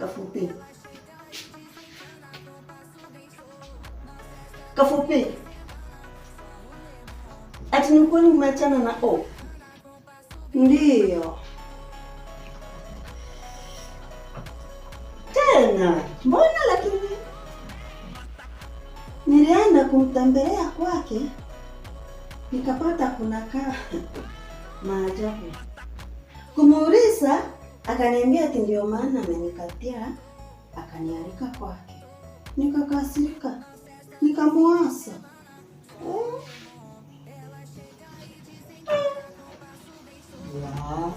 Kafupi, kafupi, ati ni kweli umeachana na O? Ndiyo tena, mbona lakini nilienda kumtembelea kwake nikapata kunakaa maajabu. Kumuuliza akaniambia ati ndio maana amenikatia, akanialika kwake. Nikakasirika, nikamuasa. Ya.